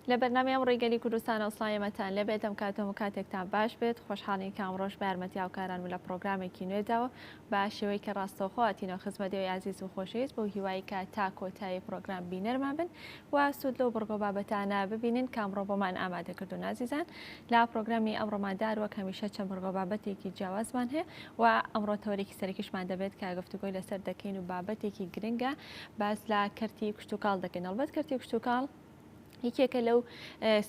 لە بەرنامەی ئەمڕۆی گەلی کوردستانەوە سڵاوی ئێمەتان لێبێت ئەم کاتەم و کاتێکتان باش بێت خۆشحاڵین کە ئەمڕۆش بە یارمەتی هاوکارانم لە پڕۆگرامێکی نوێداوە بە شێوەی کە ڕاستەوخۆ هاتینەوە خزمەت ئێوەی ئازیز و خۆشەویست بەو هیوای کە تا کۆتایی پڕۆگرام بینەرمان بن و سوود لەو بڕگە و بابەتانە ببینن کە ئەمڕۆ بۆمان ئامادە کردوون ئازیزان لە پڕۆگرامی ئەمڕۆماندا وەک هەمیشە چەند بڕگە و بابەتێکی جیاوازمان هەیە و ئەمڕۆ تەوەرێکی سەرەکیشمان دەبێت کە گفتوگۆی لەسەر دەکەین و بابەتێکی گرنگە باس لە کەرتی کشتوکاڵ دەکەین ئەڵبەت کەرتی کشتوکاڵ یەکێکە لەو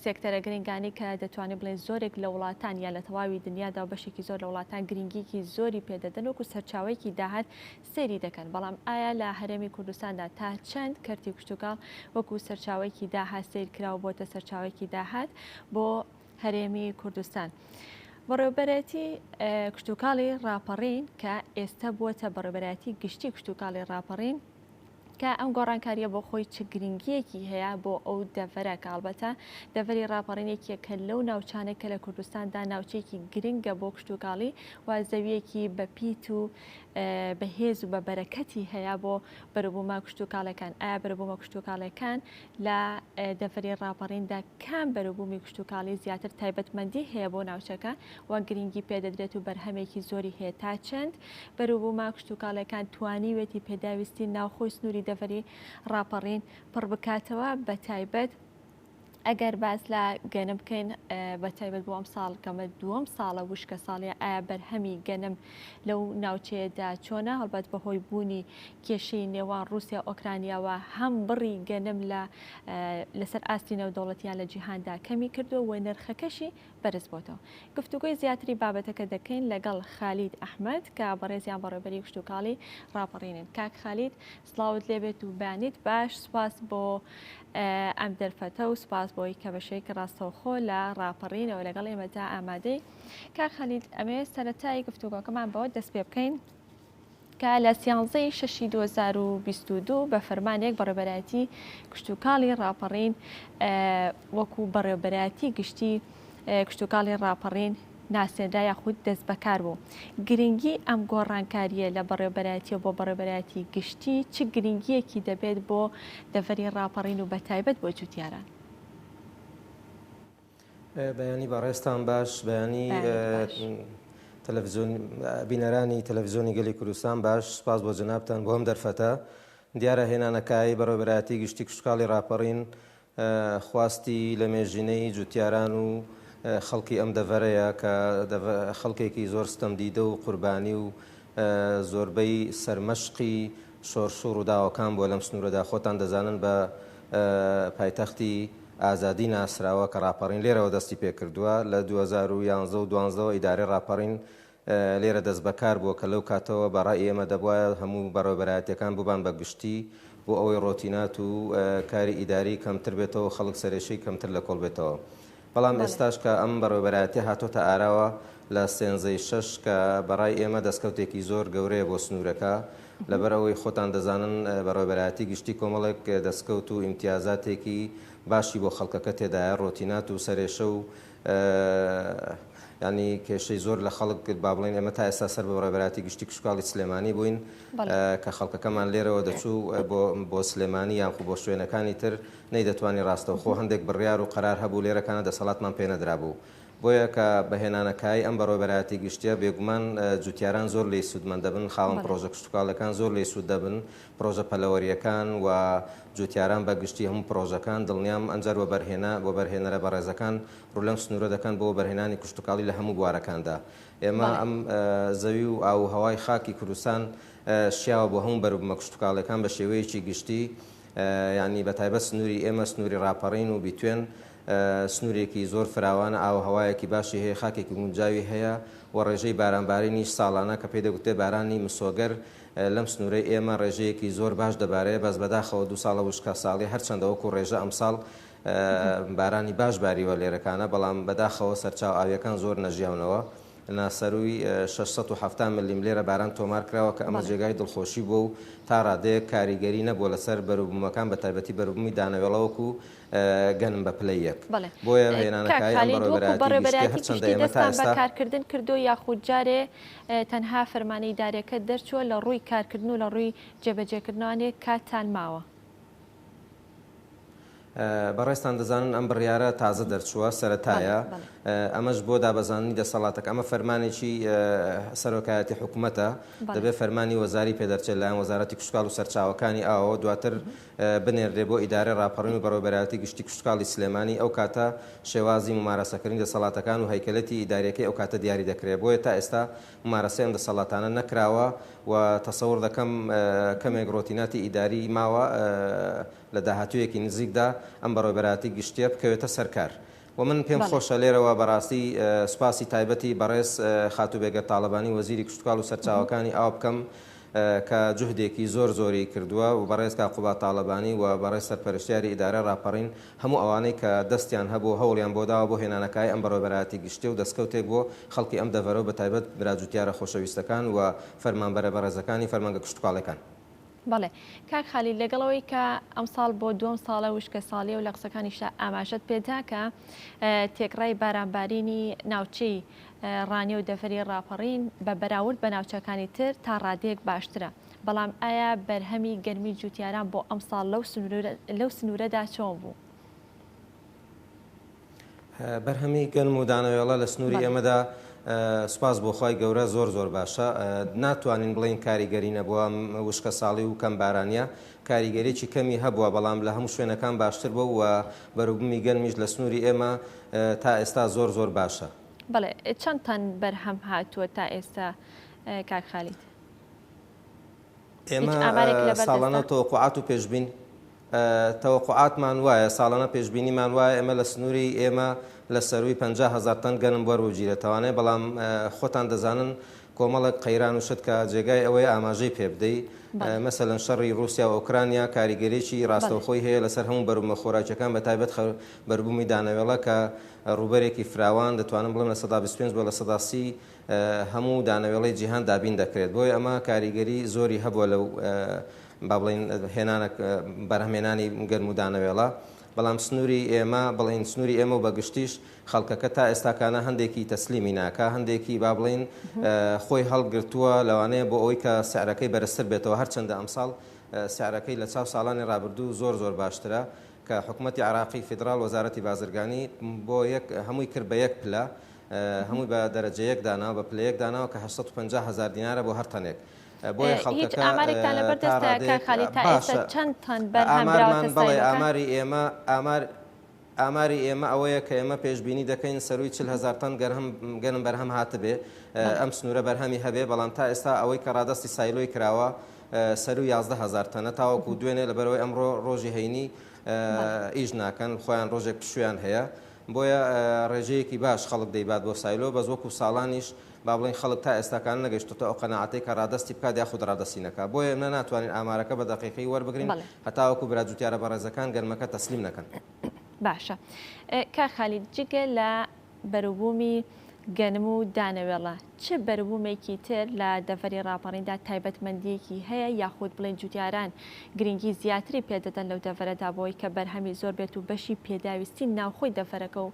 سێکتەرە گرنگانی کە دەتوانین بڵێن زۆرێک لە وڵاتان یا لە تەواوی دنیادا و بەشێکی زۆر لە وڵاتان گرنگیکی زۆری پێدەدەن وەکو سەرچاوەیەکی داهات سەیری دەکەن بەڵام ئایا لە هەرێمی کوردستاندا تا چەند کەرتی کشتوکاڵ وەکو سەرچاوەیەکی داهات سەیر کرا و بۆتە سەرچاوەیەکی داهات بۆ هەرێمی کوردستان؟ بەڕێوەبەرایەتی کشتوکاڵی ڕاپەڕین کە ئێستا بووەتە بەڕێوەبەرایەتی گشتی کشتوکاڵی ڕاپەڕین کە ئەم گۆڕانکارییە بۆ خۆی چ گرنگییەکی هەیە بۆ ئەو دەڤەرە کە ئەڵبەتە دەڤەری ڕاپەڕین یەکێکە لەو ناوچانەی کە لە کوردستاندا ناوچەیەکی گرنگە بۆ کشتوکاڵی و زەوییەکی بەپیت و بەهێز و بە بەرەکەتی هەیە بۆ بەروبوومە کشتوکاڵیەکان. ئایا بەروبوومە کشتوکاڵیەکان لە دەڤەری ڕاپەڕیندا کام بەروبوومی کشتوکاڵی زیاتر تایبەتمەندی هەیە بۆ ناوچەکە و گرنگی پێدەدرێت و بەرهەمێکی زۆری هەیە تا چەند بەروبوومە کشتوکاڵیەکان توانیوێتی پێداویستی ناوخۆی سنووری دەڤەری ڕاپەڕین پڕبکاتەوە بەتایبەت ئەگەر باس لە گەنم بکەین بە تایبەت بۆ ئەمساڵ کەمە دووەم ساڵە وشکە ساڵیە ئایا بەرهەمی گەنم لەو ناوچەیەدا چۆنە هەڵبەت بەهۆی بوونی کێشەی نێوان رووسیا ئۆکرانیاوە هەم بڕی گەنم لە لەسەر ئاستی نێودەوڵەتیان لە جیهاندا کەمی کردووە و نرخەکەشی بەرز بۆتەوە. گفتوگۆی زیاتری بابەتەکە دەکەین لەگەڵ خالید ئەحمەد کە بەڕێزیان بەڕێوبەری کشتوکاڵی ڕاپەڕینن. کاک خالید سڵاوت لێبێت و بەیانیت باش، سوپاس بۆ ئەم دەرفەتە و سوپاس بۆی کە بە شێوەیەکی ڕاستەوخۆ لە ڕاپەڕینەوە لەگەڵ ئێمەدا ئامادەی. کاک خالید ئەمەوێت سەرەتای گفتوگۆکەمان بەوە دەست پێ بکەین کە لە سیانزەی شەشی 2022 بە فەرمانێک بەڕێوەبەرایەتی کشتوکاڵی ڕاپەڕین وەکو بەڕێوەبەرایەتی گشتی کشتوکاڵی ڕاپەڕین ناسێنرا یاخود دەست بەکار بوو. گرنگی ئەم گۆڕانکارییە لە بەڕێوەبەرایەتیەوە بۆ بەڕێوەبەرایەتی گشتی چ گرنگییەکی دەبێت بۆ دەڤەری ڕاپەڕین و بەتایبەت بۆ جوتیاران؟ بەیانی بەڕێزتان باش، بەیانی تەلەفزیۆن بینەرانی تەلەفزیۆنی گەلی کوردستان باش، سوپاس بۆ جەنابتان بۆ ئەم دەرفەتە. دیارە هێنانەکایەی بەڕێوەبەرایەتی گشتی کشتوکاڵی ڕاپەڕین خواستی لەمێژینەی جوتیاران و خەڵکی ئەم دەڤەرەیە کە خەڵکێکی زۆر ستەمدیدە و قوربانی و زۆربەی سەرمەشقی شۆرش و ڕووداوەکان بووە لەم سنوورەدا، خۆتان دەزانن بە پایتەختی ئازادی ناسراوە کە ڕاپەڕین لێرەوە دەستی پێکردووە، لە 2011 و 12 وە ئیدارەی ڕاپەڕین لێرە دەستبەکار بووە کە لەو کاتەوە بە ڕای ئێمە دەبوایە هەموو بەڕێوەبەرایەتیەکان ببان بە گشتی بۆ ئەوەی ڕۆتینات و کاری ئیداری کەمتر بێتەوە و خەڵک سەرێشەی کەمتر لە کۆڵ بێتەوە. بەڵام ئێستاش کە ئەم بەڕێوەبەرایەتیە هاتۆتە ئاراوە لە سێنزەی شەش کە بە ڕای ئێمە دەستکەوتێکی زۆر گەورەیە بۆ سنوورەکە لەبەر ئەوەی خۆتان دەزانن بەڕێوەبەرایەتی گشتی کۆمەڵێک دەستکەوت و ئیمتیازاتێکی باشی بۆ خەڵکەکە تێدایە ڕۆتینات و سەرێشە و یانی کێشەی زۆر لە خەڵک با بڵێین ئێمە تا ئێستا سەر بە بەڕێوەبەرایەتی گشتی کشتوکاڵی سلێمانی بووین کە خەڵکەکەمان لێرەوە دەچوو بۆ بۆ سلێمانی یانخو بۆ شوێنەکانی تر نەیدەتوانی ڕاستەوخۆ هەندێک بڕیار و قەرار هەبوو لێرەکانە دەسەڵاتمان پێ نەدرابوو بۆیە کە بە هێنانەکایەی ئەم بەڕێوەبەرایەتی گشتیە بێگومان جوتیاران زۆر لێی سوودمەند دەبن خاوەن پڕۆژە کشتوکاڵیەکان زۆر لێی سوود دەبن پڕۆژە پەلەوەرییەکان و جوتیاران بە گشتی هەموو پڕۆژەکان، دڵنیام ئەنجار وەبەرهێنا وەبەرهێنەرە بەڕێزەکان ڕوو لەم سنوورە دەکەن بۆ وەبەرهێنانی کشتوکاڵی لە هەموو بوارەکاندا. ئێمە ئەم زەوی و ئاو و هەوای خاکی کوردستان شیاوە بۆ هەموو بەروبوومە کشتوکاڵیەکان بە شێوەیەکی گشتی یانی بە تایبەت سنووری ئێمە سنووری ڕاپەڕین و بیتوێن سنوورێکی زۆر فراوانە ئاو و هەوایەکی باشی هەیە خاکێکی گونجاوی هەیە و ڕێژەی بارانبارینیش ساڵانە کە پێی دەگوترێ بارانی مسۆگەر لەم سنوورەی ئێمە ڕێژەیەکی زۆر باش دەبارێ، بەس بەداخەوە دوو ساڵە وشکە ساڵی، هەرچەندە وەکو ڕێژە ئەمساڵ بارانی باش باریوە لێرەکانە، بەڵام بەداخەوە سەرچاوە ئاوییەکان زۆر نەژیاونەوە، نا سەرووی 670 ملیم لێرە باران تۆمار کراوە کە ئەمە جێگای دڵخۆشی بووە و تا ڕادەیەک کاریگەری نەبووە لەسەر بەروبوومەکان بەتایبەتی بەروبوومی دانەوێڵە وەکو گەنم بە پلەی یەک. بەڵێ بۆیە کاک هێنانەکایەی ئەم خالید وەکو بەڕێوەبەرایەتی گشتی بەڕێوەبەرایەتی هەرچەندە گشتی ئێمە تا دەستتان بە ئێستا کارکردن کردووە یاخود جارێ تەنها فەرمانە ئیداریەکە دەرچووە لە ڕووی کارکردن و لە ڕووی جێبەجێکردنەوانێ کاتتان ماوە؟ بەڕێزتان دەزانن ئەم بڕیارە تازە دەرچووە، سەرەتایە، ئەمەش بۆ دابەزاندنی دەسەڵاتەکە، ئەمە فەرمانێکی سەرۆکایەتی حکومەتە، دەبێت فەرمانی وەزاری پێ دەرچێت لەلایەن وەزارەتی کشتوکاڵ و سەرچاوەکانی ئاوەوە، دواتر بنێردرێ بۆ ئیدارەی ڕاپەڕین و بەڕێوەبەرایەتی گشتی کشتوکاڵی سلێمانی، ئەو کاتە شێوازی مومارەسەکردنی دەسەڵاتەکان و هەیکەلەتی ئیداریەکەی ئەو کاتە دیاری دەکرێت، بۆیە تا ئێستا مومارەسەی ئەم دەسەڵاتانە نەکراوە و تەسەور دەکەم کەمێک ڕۆتیناتی ئیداری ماوە. لە داهاتوویەکی نزیکدا ئەم بەڕێوەبەرایەتی گشتییە بکەوێتە سەر کار و من پێم خۆشە لێرەوە بەڕاستی سوپاسی تایبەتی بەڕێز خاتوو بێگەرد تاڵەبانی وەزیری کشتوکاڵ و سەرچاوەکانی ئاو بکەم کە جوهدێکی زۆر زۆری کردووە و بەڕێز کاک قوباد تاڵەبانی و بەڕێز سەرپەرشتیاری ئیدارەی ڕاپەڕین هەموو ئەوانەی کە دەستیان هەبوو هەوڵیان بۆ داوە بۆ هێنانەکایەی ئەم بەڕێوەبەرایەتی گشتیە و دەستکەوتێک بۆ خەڵکی ئەم دەڤەرە و بەتایبەت برا جوتیارە خۆشەویستەکان و فەرمانبەرە بەڕێزەکانی فەرمانگە کشتوکاڵیەکان. بەڵێ کاک خالید لەگەڵ ئەوەی کە ئەمساڵ بۆ دووەم ساڵە وشکەساڵیە و لە قسەکانیشتا ئاماژەت پێدا کە تێکڕای بارانبارینی ناوچەی ڕانیە و دەڤەری ڕاپەڕین بە بەراورد بە ناوچەکانی تر تا ڕادەیەک باشترە بەڵام ئایا بەرهەمی گەرمی جوتیاران بۆ ئەمساڵ لەو سنوورەدا چۆن بوو؟ بەرهەمی گەنم و دانەوێڵە لە سنووری ئێمەدا سوپاس بۆ خوای گەورە زۆر زۆر باشە ناتوانین بڵێین کاریگەری نەبووە وشکە ساڵی و کەم بارانیە کاریگەریی کەمی هەبووە بەڵام لە هەموو شوێنەکان باشتر بوو و بەروبوومی گەنمیش لە سنووری ئێمە تا ئێستا زۆر زۆر باشە. بەڵێ چەند تەن بەرهەم هاتووە تا ئێستا کاک خالید؟ ئێمە ساڵانە تەوەقوعات و پێشبین تەوەقوعاتمان وایە، ساڵانە پێشبینیمان وایە ئێمە لە سنووری ئێمە لە سەرووی 50 هەزار تەن گەنم وەربگیرێتەوانێ، بەڵام خۆتان دەزانن کۆمەڵێک قەیران و شت کە جێگای ئەوەیە ئاماژەی پێ بدەی، مەسەلەن شەڕی ڕووسیا و ئۆکرانیا کاریگەریی ڕاستەوخۆی هەیە لەسەر هەموو بەروبوومە خۆراکیەکان بە تایبەت بەروبوومی دانەوێڵە کە ڕووبەرێکی فراوان دەتوانم بڵێم 25% بۆ 30% هەموو دانەوێڵەی جیهان دابین دەکرێت، بۆیە ئەمە کاریگەری زۆری هەبووە لەو با بڵێین هێنانە بەرهەمهێنانی گەرم و دانەوێڵە، بەڵام سنووری ئێمە بڵێین سنووری ئێمە و بە گشتیش خەڵکەکە تا ئێستاکانە هەندێکی تەسلیمی ناکا، هەندێکی با بڵێین خۆی هەڵگرتووە لەوانەیە بۆ ئەوەی کە سعرەکەی بەرزتر بێتەوە، هەرچەندە ئەمساڵ سعرەکەی لە چاو ساڵانی ڕابردوو زۆر زۆر باشترە کە حکومەتی عێراقی فیدراڵ وەزارەتی بازرگانی بۆ یەک هەمووی کرد بە یەک پلە هەمووی بە دەرەجە یەک داناوە بە پلە یەک داناوە کە 850 هەزار دینارە بۆ هەر تەنێک. بۆیە هیچ خەڵکەکە ئامارێکتان لەبەر تا دەستە کاک ڕادەیەک خالید تا ئێستا باشە چەند تەن بەرهەم ئامارمان براوەتە بەڵێ سایلۆکان؟ ئاماری ئێمە ئامار ئاماری ئێمە ئەوەیە کە ئێمە پێشبینی دەکەین سەرووی 40 هەزار تەن گەرهەم گەنم بەرهەم هاتبێ ئەم سنوورە بەرهەمی هەبێ بەڵام تا ئێستا ئەوەی کە ڕادەستی سایلۆی کراوە سەروو 11 هەزار تەنە تاوەکو دوێنێ لەبەرئەوەی ئەمڕۆ ڕۆژی هەینی ئیش ناکەن خۆیان ڕۆژێک پشوویان هەیە بۆیە ڕێژەیەکی باش خەڵک دەیبات بۆ سایلۆ بەس وەکو ساڵانیش با بڵێین خەڵک تا ئێستاکانە نەگەیشتۆتە ئەو قەناعەتەی کە ڕادەستی بکات یاخود ڕادەستی نەکات بۆیە ئێمە ناتوانین ئامارەکە بە دەقیقی وەربگرین هەتاوەکو برا جوتیارە بەڕێزەکان گەنمەکە تەسلیم نەکەن. باشە کاک خالید جگە لە بەروبوومی گەنم و دانەوێڵە چ بەروبوومێکی تر لە دەڤەری ڕاپەڕیندا تایبەتمەندییەکی هەیە یاخود بڵێین جوتیاران گرنگی زیاتری پێدەدەن لەو دەڤەرەدا بۆی کە بەرهەمی زۆر بێت و بەشی پێداویستی ناوخۆی دەڤەرەکە و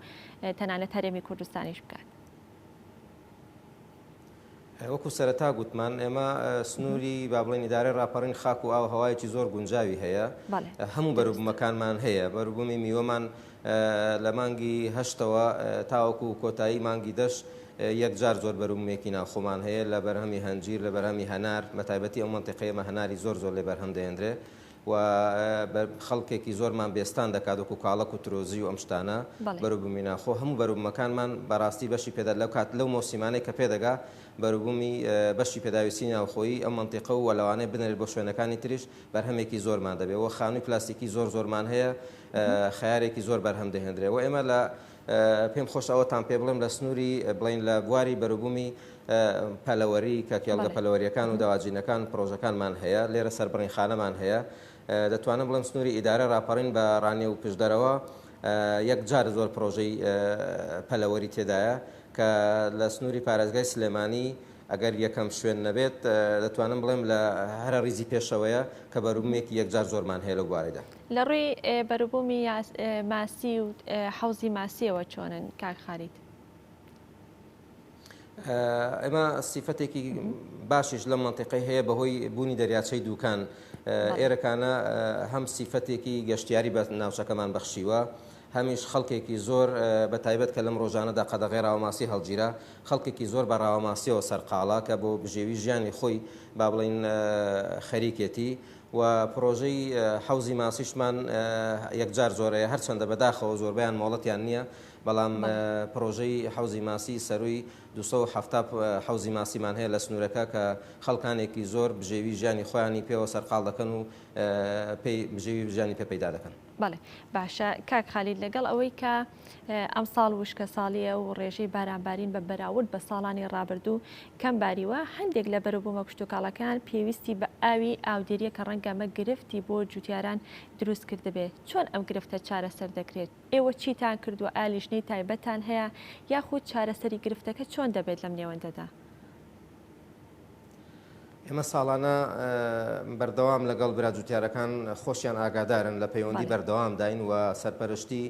تەنانەت هەرێمی کوردستانیش بکات؟ وەکو سەرەتا گوتمان ئێمە سنووری با بڵێن ئیدارەی ڕاپەڕین خاک و ئاو هەوایەکی زۆر گونجاوی هەیە هەموو بەروبوومەکانمان هەیە بەروبوومی میوەمان لە مانگی هەشتەوە تاوەکو کۆتایی مانگی دەش یەکجار زۆر بەروبوومێکی ناوخۆمان هەیە لە بەرهەمی هەنجیر لە بەرهەمی هەنار بەتایبەتی ئەو مەنتیقەیە ئێمە هەناری زۆر زۆر لێ بەرهەم دەهێنرێ و خەڵکێکی زۆرمان بێستان دەکات وەکو کاڵەک و ترۆزی و ئەم شتانە بەروبوومی ناوخۆ هەموو بەروبوومەکانمان بەڕاستی بەشی پێدا لەو کات لەو مۆسیمانەی کە پێدەگا بەروبوومی بەشی پێداویستی ناوخۆیی ئەم مەنتیقە و لەوانەیە بنێرێت بۆ شوێنەکانی تریش بەرهەمێکی زۆرمان دەبێ و خانووی پلاستیکی زۆر زۆرمان هەیە خەیارێکی زۆر بەرهەم دەهێندرێ و ئێمە لە پێم خۆشە ئەوەتان پێ بڵێم لە سنووری بڵین لە بواری بەروبوومی پەلەوەری کە کێڵگە پەلەوەریەکان و دەواجینەکان پرۆژەکانمان هەیە لێرە سەربڕینخانەمان هەیە دەتوانم بڵێم سنووری ئیدارە راپەڕین بە ڕانیە و پشدەرەوە یەکجار زۆر پرۆژەی پەلەوەری تێدایە کە لە سنووری پارێزگای سلێمانی ئەگەر یەکەم شوێن نەبێت دەتوانم بڵێم لە هەرە ڕیزی پێشەوەیە کە بەروبوومێکی یەکجار زۆرمان هەیە لەو بوارەدا. لە ڕووی بەروبوومی ماسی و حەوزی ماسیەوە چۆنن کاک خالید؟ ئێمە سیفەتێکی باشیش لەم مەنتیقەی هەیە بەهۆی بوونی دەریاچەی دووکان ئێرەکانە هەم سیفەتێکی گەشتیاری بە ناوچەکەمان بەخشیوە هەمیش خەڵکێکی زۆر بە تایبەت کە لەم ڕۆژانەدا قەدەغەی ڕاوەماسی هەڵگیرا خەڵکێکی زۆر بە ڕاوەماسیەوە سەرقاڵە کە بۆ بژێوی ژیانی خۆی با بڵین خەریکێتی و پرۆژەی حەوزی ماسیشمان یەکجار زۆرەیە هەرچەندە بەداخەوە زۆربەیان مۆڵەتیان نییە بەڵام پڕۆژەی حەوزی ماسی سەرووی 270 حەوزی ماسیمان هەیە لە سنوورەکە کە خەڵکانێکی زۆر بژێوی ژیانی خۆیانی پێوە سەرقاڵ دەکەن و پێی بژێوی ژیانی پێ پەیدا دەکەن. بەڵێ باشە کاک خالید لەگەڵ ئەوەی کە ئەمساڵ وشکەساڵییە و ڕێژەی بارانبارین بە بەراورد بە ساڵانی ڕابردوو کەم باریوە، هەندێک لە بەروبوومە کشتوکاڵەکان پێویستی بە ئاوی ئاودێرییە کە ڕەنگە ئەمە گرفتی بۆ جوتیاران دروست کردبێ، چۆن ئەم گرفتە چارەسەر دەکرێت؟ ئێوە چیتان کردووە، ئایا لیژنەی تایبەتتان هەیە، یاخود چارەسەری گرفتەکە چۆن دەبێت لەم نێوەندەدا؟ ئێمە ساڵانە بەردەوام لەگەڵ برا جوتیارەکان خۆشیان ئاگادارن لە پەیوەندی بەردەوامداین و سەرپەرشتی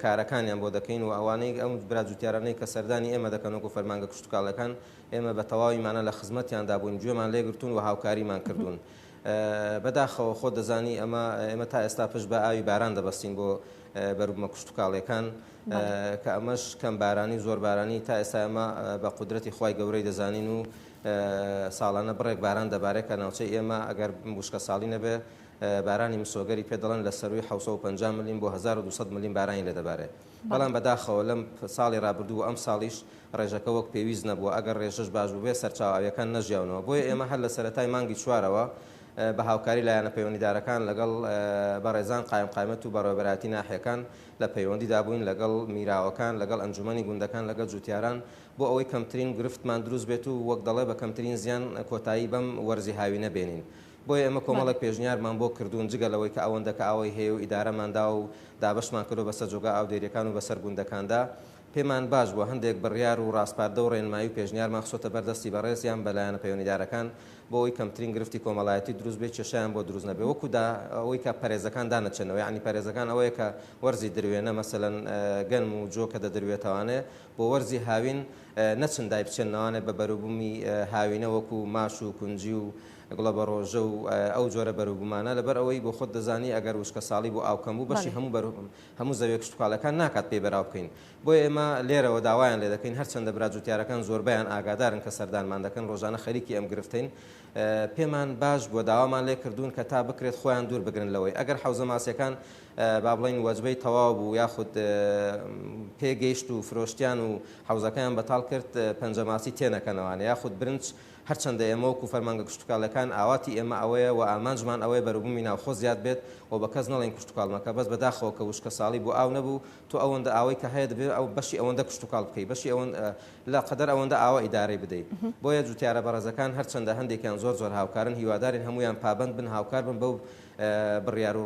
کارەکانیان بۆ دەکەین و ئەوانەی ئەم برا جوتیارانەی کە سەردانی ئێمە دەکەن وەکو فەرمانگە کشتوکاڵەکان ئێمە بە تەواوی مانە لە خزمەتیاندا بووین گوێمان لێگرتوون و هاوکاریمان کردوون. بەداخەوە خۆت دەزانی ئەمە ئێمە تا ئێستا پشت بە ئاوی باران دەبەستین بۆ بەروبمە کشتوکاڵیەکان کە ئەمەش کەم بارانی و زۆر بارانی تا ئێستا ئێمە بە قودرەتی خوای گەورەی دەزانین و ساڵانە بڕێک باران دەبارێت کە ناوچەی ئێمە ئەگەر وشکە ساڵی نەبێ بارانی مسۆگەری پێ دەڵێن لە سەروی 750 ملیم بۆ 1200 ملیم بارانی لێ دەبارێت بەڵام بەداخەوە لەم ساڵی ڕابردوو و ئەم ساڵیش ڕێژەکە وەک پێویست نەبووە، ئەگەر ڕێژەش باش بووبێ سەرچاوە ئاوییەکان نەژیاونەوە، بۆیە ئێمە هەر لە سەرەتای مانگی چوارەوە بە هاوکاری لایەنە پەیوەندیدارەکان لەگەڵ بەڕێزان قایمقایمەت و بەڕێوەبەرایەتی ناحیەکان لە پەیوەندیدا بووین لەگەڵ میراوەکان لەگەڵ ئەنجومەنی گوندەکان لەگەڵ جوتیاران بۆ ئەوەی کەمترین گرفتمان دروست بێت و وەک دەڵێ بە کەمترین زیان کۆتایی بەم وەرزی هاوینە بێنین. بۆیە ئێمە کۆمەڵێک پێشنیارمان بۆ کردوون جگە لەوەی کە ئەوەندە کە ئاوەی هەیە و ئیدارەمان داوە و دابەشمان کردووە بەسەر جۆگا ئاودێرییەکان و بەسەر گوندەکاندا، پێمان باش بووە هەندێک بڕیار و ڕاسپاردە و ڕێنمایی و پێشنیارمان خستۆتە بەر دەستی بەڕێزیان بە لایەنە پەیوەندیدارەکان بۆ ئەوەی کەمترین گرفتی کۆمەڵایەتی دروست بێت کێشەیان بۆ دروست نەبێت وەکو دا ئەوەی کە پەرێزەکان دانەچێنەوە یەعنی پەرێزەکان ئەوەیە کە وەرزی دروێنە مەسەلەن گەنم و جۆ کە دەدروێتەوانێ بۆ وەرزی هاوین نەچن دایبچێننەوانێ بە بەروبومی هاوینە وەکو ماش و کونجی و گوڵەبەڕۆژە و ئەو جۆرە بەروبومانە، لەبەر ئەوەی بۆ خۆت دەزانی ئەگەر وشکەساڵی بوو ئاو کەم بوو بەشی هەموو بەر هەموو زەویە کشتوکاڵیەکان ناکات پێی بەراو بکەین بۆیە ئێمە لێرەوە داوایان لێ دەکەین هەرچەندە برا جوتیارەکان زۆربەیان ئاگادارن کە سەردانمان دەکەن ڕۆژانە خەریکی ئەم گرفتەین پێمان باش بووە داوامان لێ کردوون کە تا بکرێت خۆیان دوور بگرن لەوەی ئەگەر حەوزە ماسیەکان با بڵێین وەجبەی تەواو بوو یاخود پێگەیشت و فرۆشتیان و حەوزەکەیان بەتاڵ کرد پەنجە ماسی تێنەکەنەوانێ یاخود برنج هەرچەندە ئێمە وەکو فەرمانگە کشتوکاڵیەکان ئاواتی ئێمە ئەوەیە و ئامانجمان ئەوەیە بەروبومی ناوخۆ زیاد بێت و بە کەس نەڵێین کشتوکاڵ مەکە بەس بەداخەوە کە وشکە ساڵی بوو ئاو نەبوو تۆ ئەوەندە ئاوەی کە هەیە دەبێ ئەو بەشی ئەوەندە کشتوکاڵ بکەی بەشی ئەوەند لە قەدەر ئەوەندە ئاوە ئیدارەی بدەی بۆیە جوتیارە بەڕێزەکان هەرچەندە هەندێکیان زۆر زۆر هاوکارن هیوادارین هەموویان پابەند بن هاوکار بن بەو بڕیار و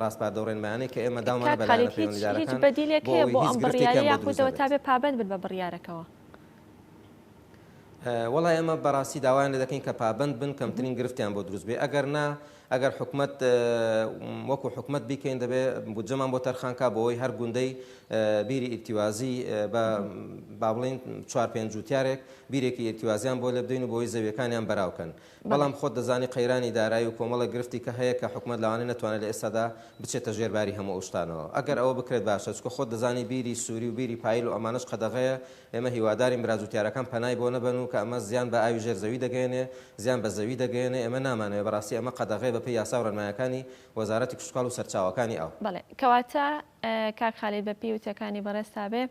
ڕاسپاردە و ڕێنمایانەی کە ئێمە داومانە کاک بە خالید لایەنە هیچ هیچ پەیوەندیدارەکان بەدیلێک بۆ هەیە ئەوەی بۆ هیچ ئەم بڕیارە گرفتێکیان بۆ یاخود دروست ئەوەتا نەبێت. بێ پابەند بن بە بڕیارەکەوە؟ وەڵا ئێمە بەڕاستی داوایان لێ دەکەین کە پابەند بن کەمترین گرفتیان بۆ دروست بێ ئەگەر نا ئەگەر حکومەت وەکو حکومەت بیکەین دەبێ بودجەمان بۆ تەرخان کا بۆ ئەوەی هەر گوندەی بیری ئیرتیوازی بە با بڵێین چوار پێنج جوتیارێک بیرێکی ئیرتیوازیان بۆ لێ بدەین و بۆی زەویەکانیان بەراوکەن بەڵام خۆت دەزانی قەیرانی دارایی و کۆمەڵێک گرفتی کە هەیە کە حکومەت لەوانەیە نەتوانێت لە ئێستادا بچێتە ژێر باری هەموو ئەو شتانەوە ئەگەر ئەوە بکرێت باشە چونکە خۆت دەزانی بیری سوری و بیری پایل و ئەمانەش قەدەغەیە ئێمە هیوادارین برا جوتیارەکان پەنای بۆ نەبەن و کە ئەمە زیان بە ئاوی ژێر زەوی دەگەیەنێ، زیان بە زەوی دەگەیەنێ، ئێمە نامانەوێ، بەڕاستی ئەمە قەدەغەیە بەپێی یاسا و ڕێنمایەکانی وەزارەتی کشتوکاڵ و سەرچاوەکانی ئاو. بەڵێ کەواتە کاک خالید بە پێی وتەکانی بەڕێزتا بێ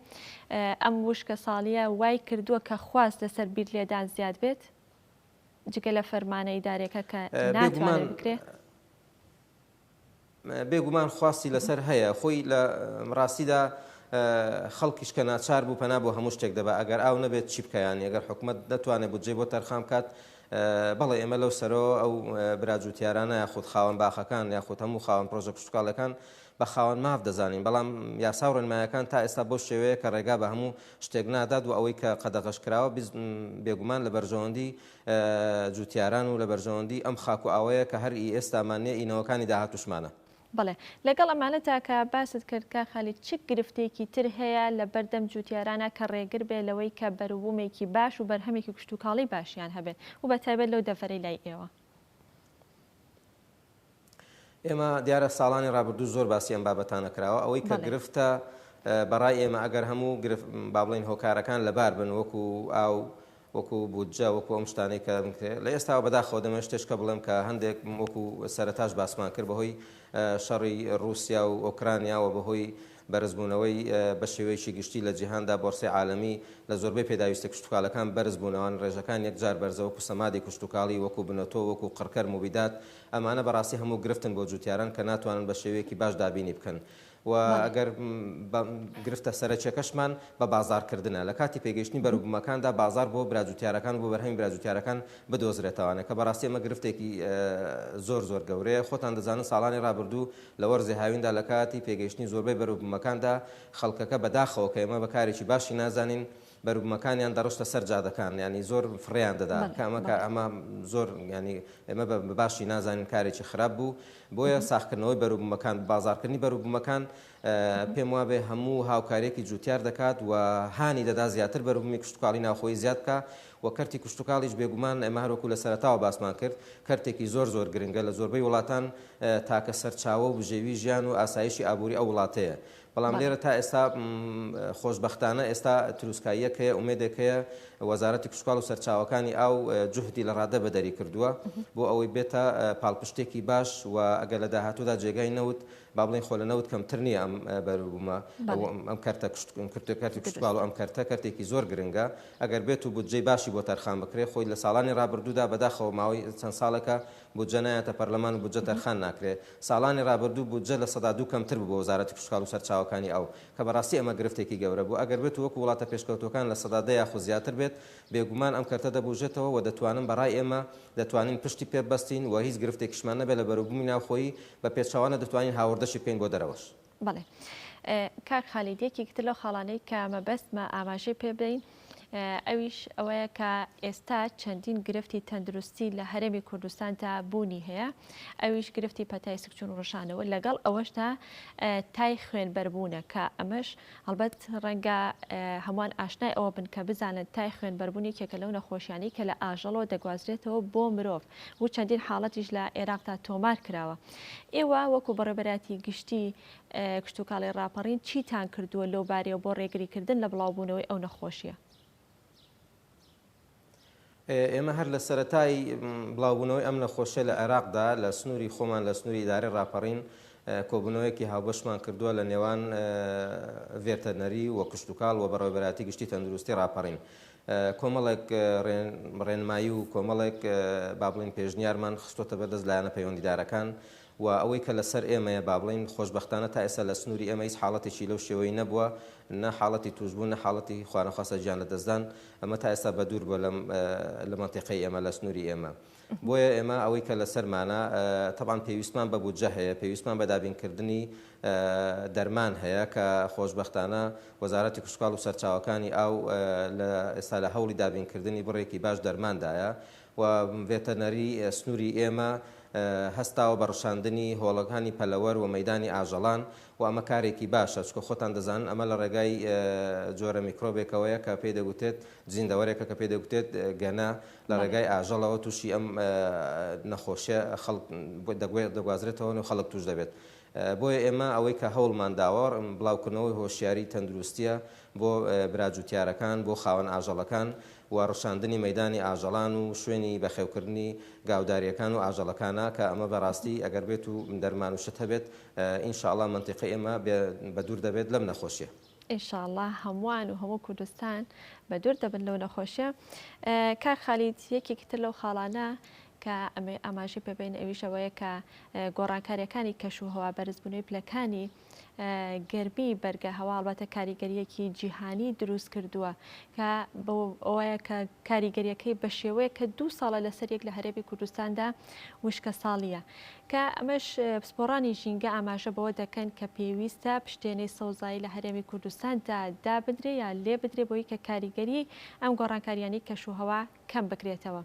ئەم وشکە ساڵیە وای کردووە کە خواست لەسەر بیر لێدان زیاد بێت؟ جگە لە فەرمانە ئیدارێکە کە بێگومان ناتوانێت بکرێ؟ بێگومان خواستی لەسەر هەیە، خۆی لە ڕاستیدا خەڵکیش کە ناچار بوو پەنا بۆ هەموو شتێک دەبا، ئەگەر ئاو نەبێت چی بکا یانی ئەگەر حکومەت نەتوانێت بودجەی بۆ تەرخان بکات، بەڵێ ئێمە لەو سەرەوە ئەو برا جوتیارانە یاخود خاوەن باخەکان یاخود هەموو خاوەن پرۆژە کشتوکاڵیەکان بە خاوەن ماف دەزانین، بەڵام یاسا و ڕێنمایەکان تا ئێستا بەو شێوەیە کە ڕێگا بە هەموو شتێک نادات و ئەوەی کە قەدەغەش کراوە بێگومان لە بەرژەوەندی جوتیاران و لە بەرژەوەندی ئەم خاک و ئاوەیە کە هەر ئی ئێستامان نیە ئی نەوەکانی داهاتووشمانە. بەڵێ لەگەڵ ئەمانەدا کە باست کرد کاک خالید چ گرفتێکی تر هەیە لە بەردەم جوتیارانا کە ڕێگر بێ لەوەی کە بەروبوومێکی باش و بەرهەمێکی کشتوکاڵی باشیان هەبێت و بە تایبەت لەو دەڤەرەی لای ئێوە؟ ئێمە دیارە ساڵانی ڕابردوو زۆر باسی ئەم بابەتانە کراوە ئەوەی کە گرفتە بەڕای ئێمە ئەگەر هەموو گرفت با بڵێین هۆکارەکان لەبار بن وەکو ئاو وەکو بودجە وەکو ئەم شتانەی کە لە ئێستاوە بەداخەوە دەمەوێت شتێک کە بڵێم کە هەندێک وەکو سەرەتاش باسمان کرد بەهۆی شەڕی ڕووسیا و ئۆکرانیا و بەهۆی بەرزبوونەوەی بە شێوەیەکی گشتی لە جیهاندا بۆرسەی عالەمی لە زۆربەی پێداویستە کشتوکالەکان بەرز بوونەوان ڕێژەکان یەکجار بەرزە وەکو سەمادی کشتوکاڵی وەکو بنەتۆ وەکو قڕکەر موبیدات ئەمانە بەڕاستی هەموو گرفتن بۆ جوتیاران کە ناتوانن بە شێوەیەکی باش دابینی بکەن و ئەگەر گرفتە سەرەکیەکەشمان بە بازاڕکردنە لە کاتی پێگەیشتنی بەروبوومەکاندا بازاڕ بۆ براجوتیارەکان و بۆ بەرهەمی براجوتیارەکان بدۆزرێتەوانێ کە بەڕاستی ئەمە گرفتێکی زۆر زۆر گەورەیە خۆتان دەزانن ساڵانی ڕابردوو لە وەرزی هاویندا لە کاتی پێگەیشتنی زۆربەی بەروبوومەکاندا خەڵکەکە بەداخەوە کە ئێمە بە کارێکی باشی نازانین بەروبوومەکانیان دەڕشتە سەر جادەکان یانی زۆر فڕێیان دەدا کە ئەمە کە ئەمە زۆر یانی ئێمە بە باشی نازانین کارێکی خراپ بوو بۆیە ساخکردنەوەی بەروبوومەکان بازاڕکردنی بەروبوومەکان پێم وابێ هەموو هاوکاریەکی جوتیار دەکات و هانی دەدا زیاتر بەروبوومی کشتوکاڵی ناوخۆیی زیاد بکا و کەرتی کشتوکاڵیش بێگومان ئێمە هەروەکو لە سەرەتاوە باسمان کرد کەرتێکی زۆر زۆر گرنگە لە زۆربەی وڵاتان تاکە سەرچاوە و بژێوی ژیان و ئاسایشی ئابووری ئەو وڵاتەیە بەڵام لێرە تا ئێستا خۆشبەختانە ئێستا تروسکاییەک هەیە، ئومێدێک هەیە، وەزارەتی کشتوکاڵ و سەرچاوەکانی ئاو جوهدی لە ڕادە بەدەری کردووە بۆ ئەوەی بێتە پاڵپشتێکی باش و ئەگەر لە داهاتوودا جێگای نەوت با بڵێین خۆ لە نەوت کەمتر نییە ئەم بەروبوومە ئەم کەرتە کەرتی کشتوکاڵ و ئەم کەرتە کەرتێکی زۆر گرنگە ئەگەر بێت و بودجەی باشی بۆ تەرخان بکرێت خۆی لە ساڵانی ڕابردوودا بەداخەوە ماوەی چەند ساڵێکە بودجە نایەتە پەرلەمان و بودجە تەرخان ناکرێ. ساڵانی ڕابردوو بودجە 2% کەمتر بوو بۆ وەزارەتی کشتوکاڵ و سەرچاوەکانی ئاو، کە بەڕاستی ئەمە گرفتێکی گەورە بوو. ئەگەر بێت و وەکو وڵاتە پێشکەوتووەکان 10% یاخود زیاتر بێت، بێگومان ئەم کەرتە دەبوژێتەوە و دەتوانن بە ڕای ئێمە دەتوانین پشتی پێ ببەستین و هیچ گرفتێکیشمان نەبێت لە بەروبوومی ناوخۆیی، بە پێچەوانە دەتوانین هاوردەشی بکەین بۆ دەرەوەش. بەڵێ کاک خالید یەکێکی تر لەو خاڵانەی کە مەبەستمە ئاماژەی پێ بدەین ئەویش ئەوەیە کە ئێستا چەندین گرفتی تەندروستی لە هەرێمی کوردستاندا بوونی هەیە ئەویش گرفتی پەتای سکچون ڕشانەوە لەگەڵ ئەوەشدا تای خوێنبەربوونە کە ئەمەش هەڵبەت ڕەنگە هەمووان ئاشنای ئەوە بن کە بزانن تای خوێنبەربوون یەکێکە لەو نەخۆشیانەی کە لە ئاژەڵەوە دەگوازرێتەوە بۆ مرۆڤ و چەندین حاڵەتیش لە عێراقدا تۆمار کراوە. ئێوە وەکو بەڕێوەبەرایەتی گشتی کشتوکاڵی ڕاپەڕین چیتان کردووە لەو بارەیەوە بۆ ڕێگریکردن لە بڵاوبوونەوەی ئەو نەخۆشییە؟ ئێمە هەر لە سەرەتای بڵاوبوونەوەی ئەم نەخۆشیە لە عێراقدا لە سنووری خۆمان لە سنووری ئیدارەی ڕاپەڕین کۆبوونەوەیەکی هاوبەشمان کردووە لە نێوان ڤێتەرنەری و کشتوکاڵ و بەڕێوەبەرایەتی گشتی تەندروستی ڕاپەڕین کۆمەڵێک ڕێنمایی و کۆمەڵێک با بڵێین پێشنیارمان خستۆتە بەردەست لایەنە پەیوەندیدارەکان و ئەوەی کە لەسەر ئێمەیە با بڵێین خۆشبەختانە تا ئێستا لە سنووری ئێمە هیچ حاڵەتێکی لەو شێوەی نەبووە نە حاڵەتی تووشبوون نە حاڵەتی خوانەخواستە گیان لەدەستدان ئەمە تا ئێستا بەدوور بووە لەم لە مەنتیقەی ئێمە لە سنووری ئێمە بۆیە ئێمە ئەوەی کە لەسەرمانە تەبعەن پێویستمان بە بودجە هەیە پێویستمان بە دابینکردنی دەرمان هەیە کە خۆشبەختانە وەزارەتی کشتوکاڵ و سەرچاوەکانی ئاو لە ئێستا لە هەوڵی دابینکردنی بڕێکی باش دەرماندایە و ڤێتەرنەری سنووری ئێمە هەستاوە بە ڕشاندنی هۆڵەکانی پەلەوەر و مەیدانی ئاژەڵان و ئەمە کارێکی باشە چونکە خۆتان دەزانن ئەمە لە ڕێگای جۆرە میکرۆبێکەوەیە کە پێی دەگوترێت زیندەوەرێکە کە پێی دەگوترێت گەنە لە ڕێگای ئاژەڵەوە تووشی ئەم نەخۆشیە خەڵک دەگوازرێتەوە و خەڵک تووش دەبێت. بۆیە ئێمە ئەوەی کە هەوڵمان داوە بڵاوکردنەوەی هۆشیاری تەندروستییە بۆ برا جوتیارەکان، بۆ خاوەن ئاژەڵەکان و ڕشاندنی مەیدانی ئاژەڵان و شوێنی بەخێوکردنی گاودارییەکان و ئاژەڵەکانە کە ئەمە بەڕاستی ئەگەر بێت و دەرمان و شت هەبێت ان شاء اللە مەنتیقەی ئێمە بەدوور دەبێت لەم نەخۆشیە. ان شاء اللە هەمووان و هەموو کوردستان بەدوور دەبن لەو نەخۆشیە. کاک خالید یەکێکی تر لەو خاڵانە کە ئەمێ ئاماژەی پێ بەین ئەویش ئەوەیە کە گۆڕانکاریەکانی کەش و هەوا بەرزبوونەوەی پلەکانی گەرمی بەرگە هەوا ئەڵبەتە کاریگەریەکی جیهانی دروست کردووە کە ئەوەیە کە کاریگەریەکەی بە شێوەیە کە دوو ساڵە لەسەر یەک لە هەرێمی کوردستاندا وشکە ساڵیە کە ئەمەش پسپۆڕانی ژینگە ئاماژە بەوە دەکەن کە پێویستە پشتێنەی سەوزایی لە هەرێمی کوردستاندا دابدرێ یا لێ بدرێ بۆی کە کاریگەری ئەم گۆڕانکاریانەی کەشوهەوا کەم بکرێتەوە.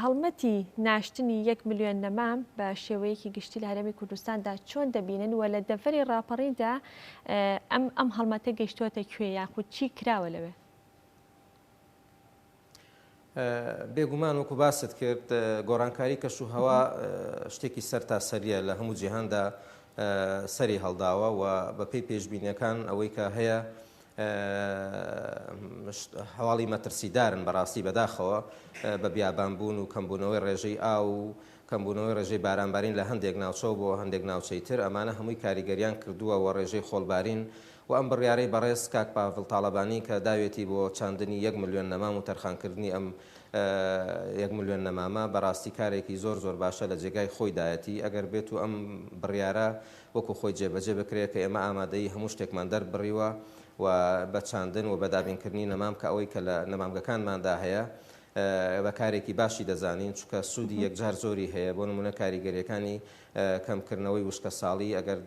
هەڵمەتی ناشتنی یەک ملیۆن نەمام بە شێوەیەکی گشتی لە هەرێمی کوردستاندا چۆن دەبینن و لە دەڤەری ڕاپەڕیندا ئەم ئەم هەڵمەتە گەیشتووەتە کوێ یاخود چی کراوە لەوێ؟ بێگومان وەکو باست کرد گۆڕانکاری کەش و هەوا شتێکی سەرتاسەریە لە هەموو جیهاندا سەری هەڵداوە و بەپێی پێشبینیەکان ئەوەی کە هەیە هەواڵی مەترسیدارن بەڕاستی بەداخەوە بە بیابانبوون و کەمبوونەوەی ڕێژەی ئاو و کەمبوونەوەی ڕێژەی بارانبارین لە هەندێک ناوچەوە بۆ هەندێک ناوچەی تر ئەمانە هەمووی کاریگەریان کردووە و ڕێژەی خۆڵبارین و ئەم بڕیارەی بەڕێز کاک پاڤڵ تاڵەبانی کە داوێتی بۆ چاندنی یەک ملیۆن نەمام و تەرخانکردنی ئەم یەک ملیۆن نەمامە بەڕاستی کارێکی زۆر زۆر باشە لە جێگای خۆیدایەتی ئەگەر بێت و ئەم بڕیارە وەکو خۆی جێبەجێ بکرێت کە ئێمە ئامادەیی هەموو شتێکمان دەربڕیوە و بە چاندن و بە دابینکردنی نەمام کە ئەوەی کە لە نەمامگەکانماندا هەیە بە کارێکی باشی دەزانین چونکە سوودی یەکجار زۆری هەیە بۆ نمونە کاریگەریەکانی کەمکردنەوەی وشکەساڵی ئەگەر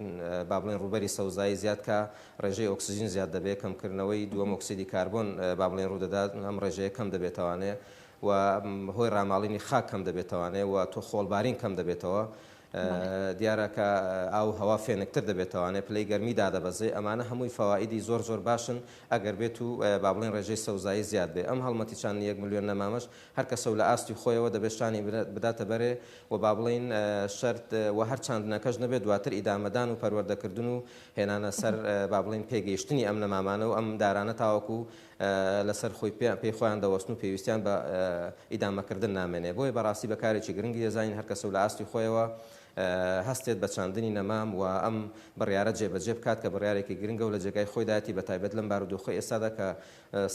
با بڵێن ڕووبەری سەوزایی زیاد کا ڕێژەی ئۆکسجین زیاد دەبێت کەمکردنەوەی دووەم ئۆکسیدی کاربۆن با بڵێن ڕوودەدات ئەم ڕێژەیە کەم دەبێتەوانێ و هۆی ڕاماڵینی خاک کەم دەبێتەوانێ و تۆ خۆڵبارین کەم دەبێتەوە دیارە کە ئاو و هەوا فێنکتر دەبێتەوانێ پلەی گەرمی دادەبەزێ، ئەمانە هەمووی فەوائیدی زۆر زۆر باشن ئەگەر بێت و با بڵێین ڕێژەی سەوزایی زیاد بێ. ئەم هەڵمەتی چاندنی یەک ملیۆن نەمامەش هەر کەسە و لە ئاستی خۆیەوە دەبێ شانی بداتە بەرێ و با بڵێین شەرت و هەر چاندنەکەش نەبێ دواتر ئیدامەدان و پەروەردەکردن و هێنانە سەر با بڵێین پێگەیشتنی ئەم نەمامانە و ئەم دارانە تاوەکوو لەسەر خۆی پێی خۆیان دەوەستن و پێویستیان بە ئیدامەکردن نامێنێ. بۆیە بەڕاستی بە کارێکی گرنگی دەزانین هەر کەسە و لە ئاستی خۆیەوە هەستێت بە چاندنی نەمام و ئەم بڕیارە جێبەجێ بکات کە بڕیارێکی گرنگە و لە جێگای خۆیدایەتی بەتایبەت لەم بارودۆخەی ئێستادا کە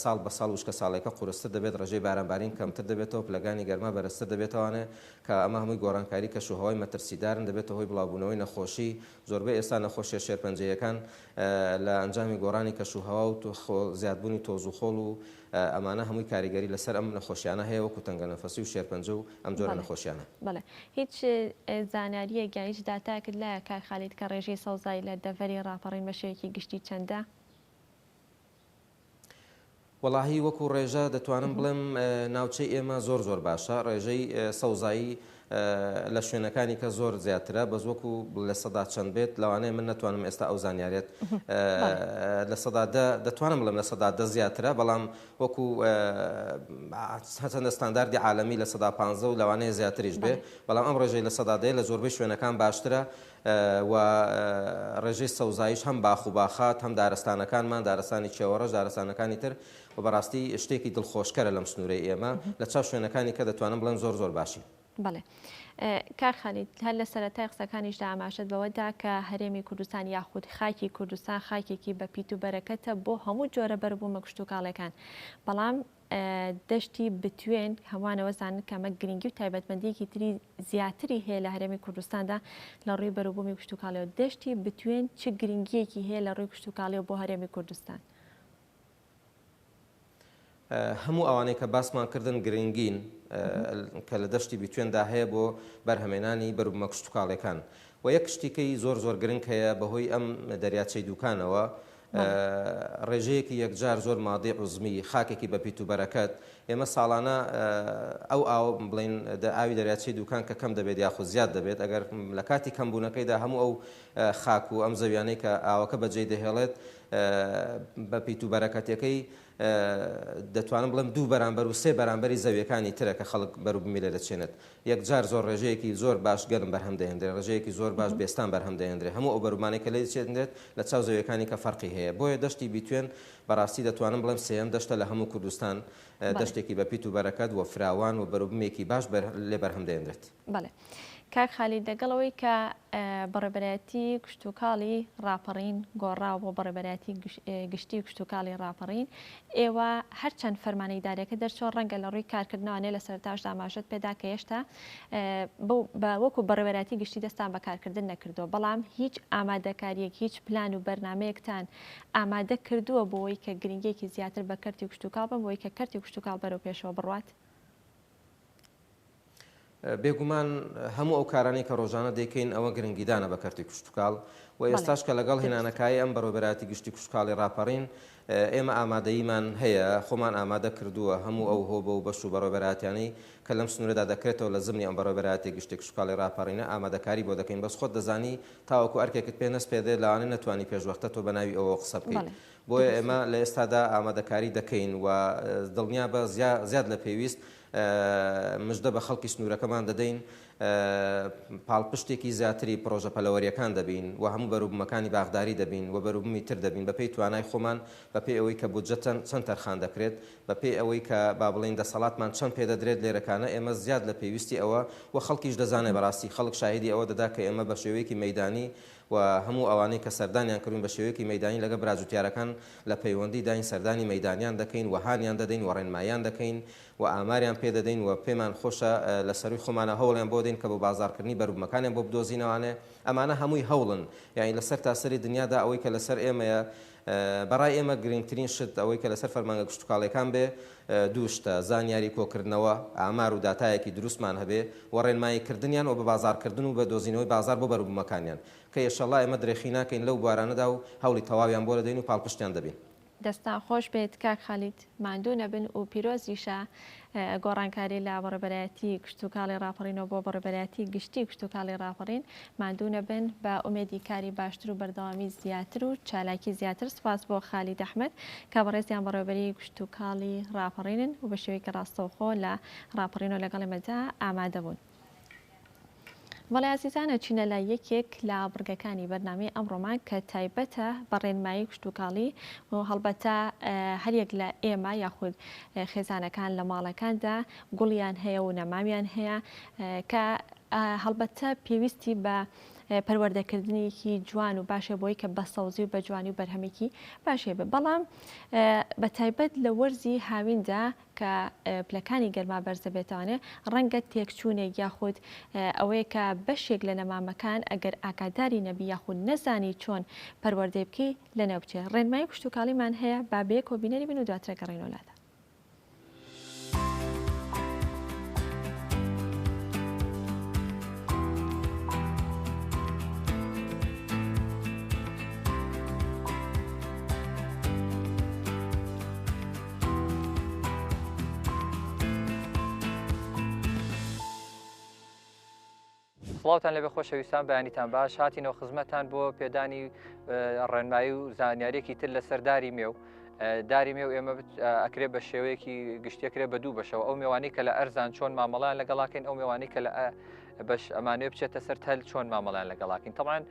ساڵ بە ساڵ وشکەساڵیەکە قورستر دەبێت ڕێژەی بارانبارین کەمتر دەبێتەوە پلەکانی گەرما بەرزتر دەبێتەوانێ کە ئەمە هەمووی گۆڕانکاری کەشوهەوای مەترسیدارن دەبێتە هۆی بڵاوبوونەوەی نەخۆشی زۆربەی ئێستا نەخۆشیە شێرپەنجەییەکان لە ئەنجامی گۆڕانی کەش و هەوا و زیادبوونی تۆز و خۆڵ و ئەمانە هەمووی کاریگەری لەسەر ئەم نەخۆشیانە هەیە وەکو تەنگەنەفەسی و شێرپەنجە و ئەم جۆرە نەخۆشیانە. بەڵێ هیچ زانیارییەک یان هیچ داتایەکت لایە کاک خالید کە ڕێژەی سەوزایی لە دەڤەری ڕاپەڕین بە شێوەیەکی گشتی چەندە؟ وەڵاهی وەکو ڕێژە دەتوانم بڵێم ناوچەی ئێمە زۆر زۆر باشە ڕێژەی سەوزایی لە شوێنەکانی کە زۆر زیاترە بەس وەکو چەند بێت لەوانەیە من نەتوانم ئێستا ئەو زانیارێت 10% دەتوانم بڵێم 10% زیاترە بەڵام وەکو هەچەندە ستانداردی عالەمی 15% و لەوانەیە زیاتریش بێ بەڵام ئەم ڕێژەی 10% لە زۆربەی شوێنەکان باشترە و ڕێژەی سەوزاییش هەم باخ و باخات هەم دارستانەکانمان، دارستانی کێوەڕەش، دارستانەکانی تر و بەڕاستی شتێکی دڵخۆشکەرە لەم سنوورەی ئێمە لە چاو شوێنەکانی کە دەتوانم بڵێم زۆر زۆر باشین. بەڵێ کاک خالید هەر لە سەرەتای قسەکانیشدا ئاماژەت بەوە دا کە هەرێمی کوردستان یاخود خاکی کوردستان خاکێکی بە پیت و بەرەکەتە بۆ هەموو جۆرە بەروبوومە کشتوکاڵیەکان بەڵام دەشتی بتوێن، هەمووان ئەوە زانن کە ئەمە گرنگی و تایبەتمەندییەکی تری زیاتری هەیە لە هەرێمی کوردستاندا لە ڕووی بەروبوومی کشتوکاڵیەوە، دەشتی بتوێن چ گرنگییەکی هەیە لە ڕووی کشتوکاڵیەوە بۆ هەرێمی کوردستان؟ هەموو ئەوانەی کە باسمان کردن گرنگین کە لە دەشتی بیتوێندا هەیە بۆ بەرهەمێنانی بەروبوومە کشتوکاڵیەکان و یەک شتیکەی زۆر زۆر گرنگ هەیە بەهۆی ئەم دەریاچەی دوکانەوە ڕێژەیەکی یەکجار زۆر مادەی عوزمی، خاکێکی بە پیت و بەرەکەت، ئێمە ساڵانە ئەو ئاوە بڵێین ئاوی دەریاچەی دوکان کە کەم دەبێت یاخود زیاد دەبێت ئەگەر لە کاتی کەمبوونەکەیدا هەموو ئەو خاک و ئەم زەویانەی کە ئاوەکە بەجێی دەهێڵێت بە پیت و بەرەکەتەکەی دەتوانم بڵێم دوو بەرامبەر و سێ بەرامبەری زەویەکانی ترە کە خەڵک بەروبوومی لێ دەچێنێت. یەکجار زۆر ڕێژەیەکی زۆر باش گەنم بەرهەم دەهێندرێت، ڕێژەیەکی زۆر باش بێستان بەرهەم دەهێندرێت، هەموو ئەو بەروبوومانەی کە لێ دەچێنرێت لە چاو زەویەکانی کە فەرقی هەیە. بۆیە دەشتی بیتوێن بەڕاستی دەتوانم بڵێم سێیەم دەشتە لە هەموو کوردستان، دەشتێکی بە پیت و بەرەکەت و فراوان و بەروبوومێکی باش لێ بەرهەم دەهێندرێت. بەڵێ کاک خالید لەگەڵ ئەوەی کە بەڕێوەبەرایەتی کشتوکاڵی ڕاپەڕین گۆڕاوە بۆ بەڕێوەبەرایەتی گشتی کشتوکاڵی ڕاپەڕین، ئێوە هەرچەند فەرمانە ئیداریەکە دەرچووە ڕەنگە لە ڕووی کارکردنەوانێ لە سەرەتاشدا ئاماژەت پێدا کە هێشتا بە وەکو بەڕێوەبەرایەتی گشتی دەستان بە کارکردن نەکردووە بەڵام هیچ ئامادەکاریەک هیچ پلان و بەرنامەیەکتان ئامادە کردووە بۆ ئەوەی کە گرنگیەکی زیاتر بە کەرتی کشتوکاڵ بن بۆ ئەوەی کە کەرتی کشتوکاڵ بەرەو پێشەوە بڕوات؟ بێگومان هەموو ئەو کارانەی کە ڕۆژانە دەیکەین ئەوە گرنگیدانە بە کەرتی کشتوکاڵ و ئێستاش کە لەگەڵ هێنانەکایەی ئەم بەڕێوەبەرایەتی گشتی کشتوکاڵی ڕاپەڕین ئێمە ئامادەییمان هەیە خۆمان ئامادە کردووە هەموو ئەو هۆبە و بەش و بەڕێوەبەرایەتیانەی کە لەم سنوورەدا دەکرێتەوە لە زمنی ئەم بەڕێوەبەرایەتی گشتی کشتوکاڵی ڕاپەڕینە ئامادەکاری بۆ دەکەین بەس خۆت دەزانی تاوەکو ئەرکێکت پێ نەسپێردرێت لەوانەیە نەتوانی پێشوەختە تۆ بە ناوی ئەوەوە قسە بکەیت بۆیە ئێمە لە ئێستادا ئامادەکاری دەکەین و دڵنیابە زیاد لە پێویست مژدە بە خەڵکی سنوورەکەمان دەدەین، پاڵپشتێکی زیاتری پڕۆژە پەلەوەرییەکان دەبین و هەموو بەروبوومەکانی باخداری دەبین و بەروبوومی تر دەبین بەپێی توانای خۆمان، بەپێی ئەوەی کە بودجە چەند تەرخان دەکرێت، بەپێی ئەوەی کە با بڵێین دەسەڵاتمان چەند پێ دەدرێت لێرەکانە ئێمە زیاد لە پێویستی ئەوە و خەڵکیش دەزانێت بەڕاستی خەڵک شاهیدی ئەوە دەدا کە ئێمە بە شێوەیەکی مەیدانی و هەموو ئەوانەی کە سەردانیان کردووین بە شێوەیەکی مەیدانی لەگەڵ برا جوتیارەکان لە پەیوەندی داین سەردانی مەیدانیان دەکەین و هانیان دەدەین و ڕێنماییان دەکەین و ئاماریان پێ دەدەین و پێمان خۆشە لە سەرووی خۆمانە هەوڵیان بۆ دەین کە بۆ بازاڕکردنی بەروبوومەکانیان بۆ بدۆزینەوانێ ئەمانە هەمووی هەوڵن یانی لە سەرتاسەری دنیادا ئەوەی کە لەسەر ئێمەیە بەڕای ئێمە گرنگترین شت ئەوەی کە لەسەر فەرمانگە کشتوکاڵیەکان بێ دوو شتە، زانیاری کۆکردنەوە، ئامار و داتایەکی دروستمان هەبێ و ڕێنمایی کردنیان و بە بازاڕکردن و بە دۆزینەوەی بازاڕ بۆ بەروبوومەکانیان کە ئێشەڵا ئێمە درێخی ناکەین لەو بوارانەدا و هەوڵی تەواویان بۆ دەدەین و پاڵپشتیان دەبین. دەستتان خۆش بێت کاک خالید ماندوو نەبن و پیرۆزیشە گۆڕانکاری لە بەڕێبەرایەتی کشتوکاڵی ڕاپەڕینەوە بۆ بەڕێبەرایەتی گشتی کشتوکاڵی ڕاپەڕین ماندوو نەبن بە ئومێدی کاری باشتر و بەردەوامی زیاتر و چالاکی زیاتر سوپاس بۆ خالید ئەحمەد کە بەڕێزیان بەڕێوەبەری کشتوکاڵی ڕاپەڕینن و بە شێوەیەکی ڕاستەوخۆ لە ڕاپەڕینەوە لەگەڵ ئێمەدا ئامادە بوون. بەڵێ ئازیزان ئەچینە لای یەکێک لە بڕگەکانی بەرنامەی ئەمڕۆمان کە تایبەتە بە ڕێنمایی کشتوکاڵی و هەڵبەتە هەریەک لە ئێمە یاخود خێزانەکان لە ماڵەکاندا گوڵیان هەیە و نەمامیان هەیە کە هەڵبەتە پێویستی بە پەروەردەکردنێکی جوان و باشە بۆی کە بە سەوزی و بە جوانی و بەرهەمێکی باشێ بێ بەڵام بە تایبەت لە وەرزی هاویندا کە پلەکانی گەرما بەرز دەبێتەوانێ ڕەنگە تێکچوونێک یاخود ئەوەیە کە بەشێک لە نەمامەکان ئەگەر ئاگاداری نەبی یاخود نەزانی چۆن پەروەردەی بکەی لەنێو بچێت ڕێنمایی کشتوکاڵیمان هەیە با بەیەکەوە بینەری بین و دواتر ئەگەڕێینەوە لاتان. سڵاوتان لەبێ خۆشەویستان بەیانیتان باش هاتینەوە خزمەتان بۆ پێدانی ڕێنمایی و زانیاریەکی تر لەسەر داری مێو داری مێو ئێمە ئەکرێ بە شێوەیەکی گشتەکرێ بە دوو بەشەوە ئەو مێوانی کە لە ئەرزان چۆن مامەڵیان لەگەڵاکەین ئەو مێوانی کە لە بەش ئەمانوێ بچێتە سەر تەل چۆن مامەڵیان لەگەڵاکەین تەبعەن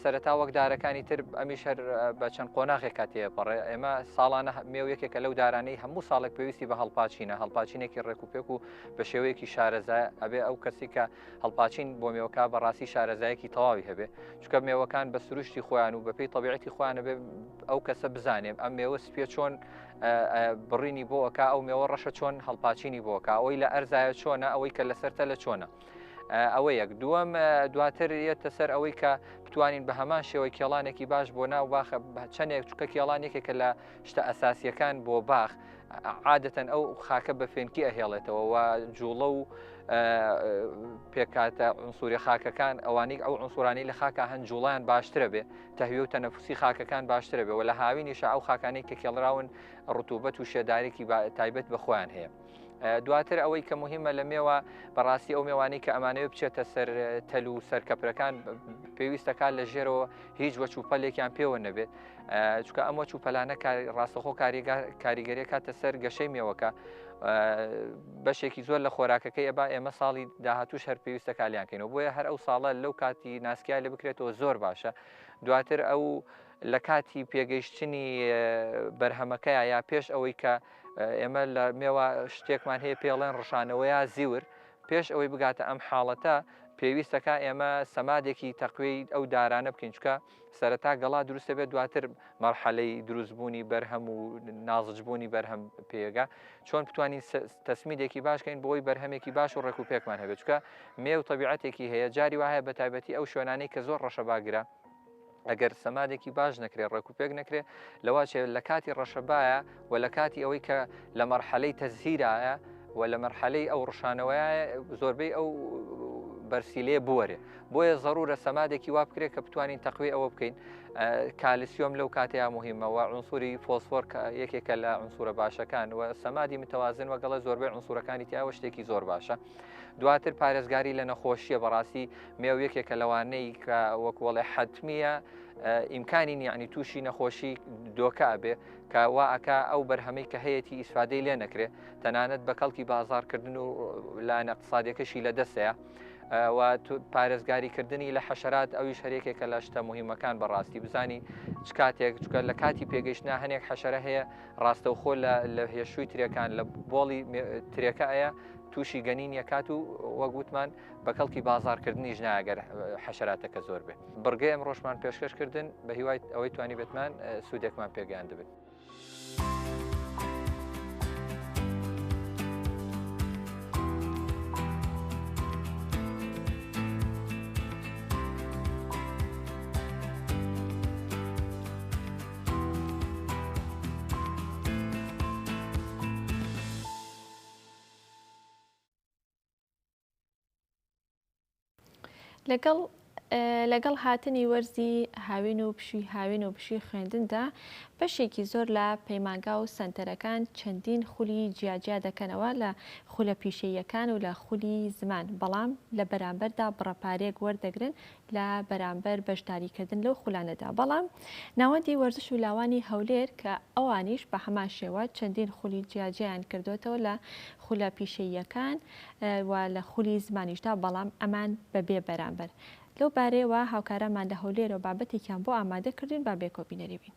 سەرەتا وەک دارەکانی تر ئەمیش هەر بە چەند قۆناغێک تێپەڕێ ئێمە ساڵانە مێو یەکێکە لەو دارانەی هەموو ساڵێک پێویستی بە هەڵپاچینە هەڵپاچینێکی ڕێک و پێک و بە شێوەیەکی شارەزا ئەبێ ئەو کەسی کە هەڵپاچین بۆ مێوەکە بەڕاستی شارەزایەکی تەواوی هەبێ چونکە مێوەکان بە سروشتی خۆیان و بەپێی تەبیعەتی خۆیان ئەبێ ئەو کەسە بزانێ ئەم مێوە سپیە چۆن بڕینی بۆ ئەکا ئەو مێوە ڕەشە چۆن هەڵپاچینی بۆ ئەکا ئەوەی لە ئەرزایە چۆنە ئەوەی کە لەسەر تەلە چۆنە ئەوە یەک دووەم دواتر یەتە سەر ئەوەی کە بتوانین بە هەمان شێوەی کێڵانێکی باش بۆ ناو باخە چەندێک چکە کێڵان یەکێکە لە شتە ئەساسیەکان بۆ باخ عادەتەن ئەو خاکە بە فێنکی ئەهێڵێتەوە و جوڵە و پێکاتە عنسوری خاکەکان ئەوانیک ئەو عنسورانی لە خاکە هەن جوڵیان باشترە بێ تەهویە و تەنەفوسی خاکەکان باشترە بێ و لە هاوینیشا ئەو خاکانەی کە کێڵراون ڕتوبەت و شێدارێکی تایبەت بە خۆیان هەیە. دواتر ئەوەی کە مهمە لە مێوە بەڕاستی ئەو مێوانەی کە ئەمانەوە بچێتە سەر تەل و سەر کەپرەکان پێویستەکات لە ژێرەوە هیچ وەچ و پەلێکیان پێوە نەبێت چکە ئەم وەچ و پەلانە ڕاستەخۆ کاریگەریە کاتە سەر گەشەی مێوەکە بەشێکی زۆر لە خۆراکەکەی ئەبا ئێمە ساڵی داهاتوش هەر پێویستە کالیان کەینەوە بۆیە هەر ئەو ساڵە لەو کاتی ناسکیا لێ بکرێتەوە زۆر باشە دواتر ئەو لە کاتی پێگەیشتنی بەرهەمەکەیە یا پێش ئەوەی کە ئێمە لە مێوە شتێکمان هەیە پێڵێن ڕشانەوە یا زیور پێش ئەوەی بگاتە ئەم حاڵەتە پێویستەکە ئێمە سەمادێکی تەقوی ئەو دارانە بکەین چکە سەرەتا گەڵا دروست دەبێت دواتر مەرحەلەی دروستبوونی بەرهەم و نازجبوونی بەرهەم پێگا چۆن بتوانین تەسمیدێکی باش کەین بۆی بەرهەمێکی باش و ڕێک و پێکمان هەبێت چکە مێو تەبیعەتێکی هەیە جاری وایە بە تایبەتی ئەو شوێنانەی کە زۆر ڕەشەباگرە ئەگەر سەمادێکی باش نەکرێت ڕێک و پێک نەکرێت لەواچێ لە کاتی ڕەشەبایە و لە کاتی ئەوەی کە لە مەرحەلەی تەزهیرایە و لە مەرحەلەی ئەو ڕشانەوەیە زۆربەی ئەو بەرسیلەیە بوەرێ بۆیە زەرورە سەمادێکی وا بکرێت کە بتوانین تەقوی ئەوە بکەین کالسیۆم لەو کاتەیە مهمە و عنسوری فۆسفۆر کە یەکێکە لە عنسورە باشەکان و سەمادی متوازن وەگەڵە زۆربەی عنسورەکانی تیاوە شتێکی زۆر باشە دواتر پارێزگاری لە نەخۆشیە بەڕاستی مێو یەکێکە لەوانەی کە وەکوەڵێ حەتمیە ئیمکانی نیعنی تووشی نەخۆشی دۆکە ئەبێ کە وا ئەکا ئەو بەرهەمەی کە هەیەتی ئیسفادەی لێ نەکرێ تەنانەت بە کەڵکی بازاڕکردن و لایەنە اقتصادیەکەشی لە دەستەیە و پارێزگاریکردنی لە حەشرات ئەویش هەرێکێکە لە شتە مهمەکان بەڕاستی بزانی چ کاتێک چکە لە کاتی پێگەیشتنا هەنێک حەشرە هەیە ڕاستەوخۆ لە هێشووی ترەکان لە بۆڵی ترێکە ئەیە تووشی گەنین یەکات و وەک وتمان بە کەڵکی بازاڕکردنیش ناگەر حەشراتەکە زۆر بێ. بڕگەی ئەمڕۆشمان پێشکەش کردن بە هیوای ئەوەی توانیبێتمان سوودێکمان پێگەیاندبن. لەگەڵ لەگەڵ هاتنی وەرزی هاوین و پشووی هاوین و پشووی خوێندندا بەشێکی زۆر لە پەیمانگا و سەنتەرەکان چەندین خولی جیاجیا دەکەنەوە لە خولە پیشەییەکان و لە خولی زمان بەڵام لە بەرامبەردا بڕە پارەیەک وەردەگرن لە بەرامبەر بەشداریکردن لەو خولانەدا بەڵام ناوەندی وەرزش و لاوانی هەولێر کە ئەوانیش بە هەمان شێوە چەندین خولی جیاجیایان کردۆتەوە لە خولە پیشەییەکان و لە خولی زمانیشدا بەڵام ئەمان بە بێ بەرامبەر. لەو بارەیەوە هاوکارانمان لە هەولێرەوە بابەتێکیان بۆ ئامادە کردوین با بێکەوە بینەری بین.